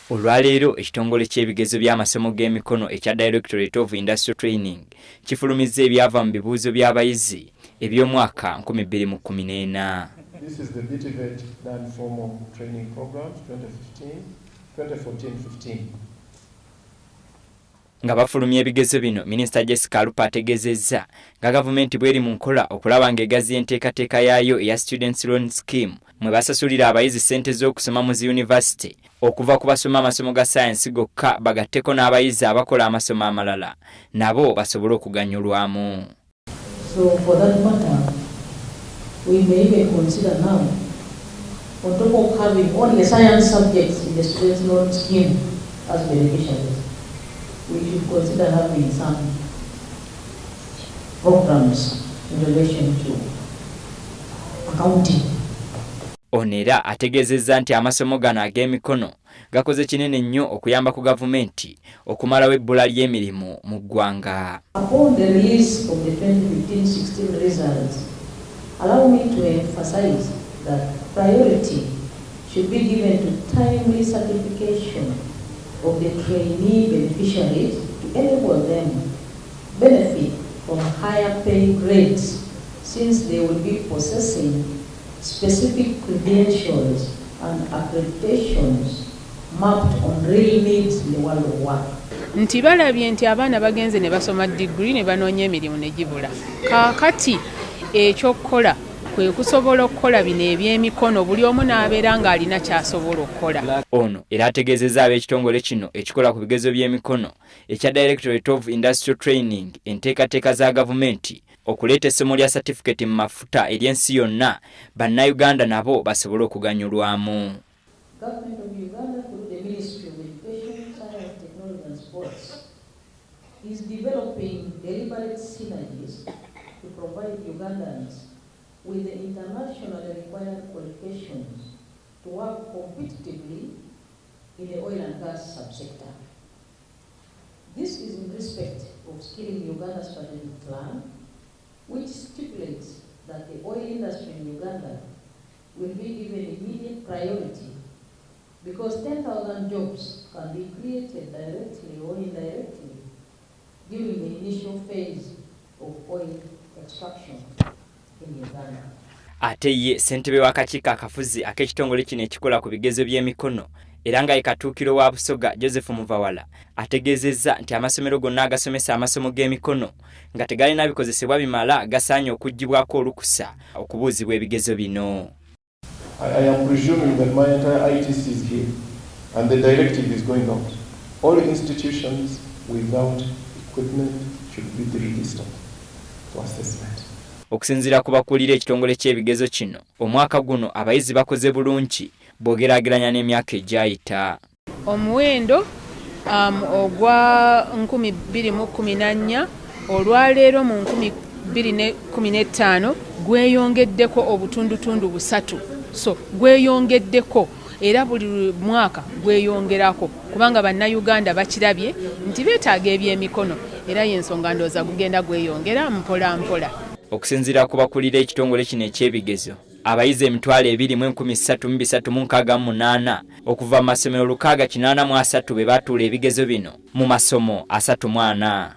Olwaleero ekitongole ky'ebigezo by'amasomo g'emikono ekya Directorate of Industrial Training kifulumizza ebyava mu bibuuzo by'abayizi eby'omwaka 2014. This is the BTVET non-formal training programs 2015, 2014-15. Nga bafulumya ebigezo bino, Minisita Jessica Alupo ategeezezza nga gavumenti bw'eri mu nkola okulaba ng'egaziya enteekateeka yaayo eya Students Loan Scheme mwe basasulira abayizi ssente z'okusoma mu zi yunivasite okuva ku basoma amasomo ga sayansi gokka bagatteko n'abayizi abakola amasomo amalala nabo basobole okuganyulwamu. So for that matter, we may even consider now, on top of having only science subjects in the students' loan scheme as beneficiaries, we should consider having some programs in relation to accounting. Ono era ategeezezza nti amasomo gano ag'emikono gakoze kinene nnyo okuyamba ku gavumenti okumalawo ebbula ly'emirimu mu ggwanga. Upon the release of the 2015-16 results, allow me to emphasize that priority should be given to timely certification of the trainee beneficiaries to enable them benefit from higher pay grades, since they will be possessing specific credentials and accreditations mapped on real needs in the world of work. Nti balabye nti abaana bagenze ne basoma diguri ne banoonya emirimu ne gibula. Kaakati ekyokukola kwe kusobola okukola bino ebyemikono, buli omu n'abeera ng'alina ky'asobola okukola. Ono era ategeezezza ab'ekitongole kino ekikola ku bigezo by'emikono ekya Directorate of Industrial Training enteekateeka za gavumenti okuleeta essomo lya satifikeeti mu mafuta ery'ensi yonna, bannayuganda nabo basobole okuganyulwamu. Government of Uganda, through the Ministry of Education, Science, Technology and Sports, is developing deliberate synergies to provide Ugandans with the internationally required qualifications to work competitively in the oil and gas subsector. This is in respect of Skilling Uganda strategic plan, which stipulates that the oil industry in Uganda will be given immediate priority because 10,000 jobs can be created directly or indirectly during the initial phase of oil extraction in Uganda. Ate ye ssentebe w'akakiiko akafuzi ak'ekitongole kino ekikola ku bigezo by'emikono era nga ye katuukiro wa Busoga, Joseph Muvawala, ategeezezza nti amasomero gonna agasomesa amasomo g'emikono nga tegalina bikozesebwa bimala gasaanye okuggyibwako olukusa okubuuzibwa ebigezo bino. I am presuming that my entire ITC is here and the directive is going out. All institutions without equipment should be deregistered for assessment. Okusinziira ku bakulira ekitongole ky'ebigezo kino, omwaka guno abayizi bakoze bulungi bw'ogeraageranya n'emyaka egyayita. Omuwendo ogwa 2014 olwaleero mu 2015 gweyongeddeko obutundutundu 3, so gweyongeddeko era buli mwaka gweyongerako kubanga bannayuganda bakirabye nti beetaaga ebyemikono, era y'ensonga ndowooza gugenda gweyongera mpola mpola. Okusinziira ku bakulira ekitongole kino ekyebigezo, abayizi 23,368 okuva mu masomero 683 be batuula ebigezo bino mu masomo 34.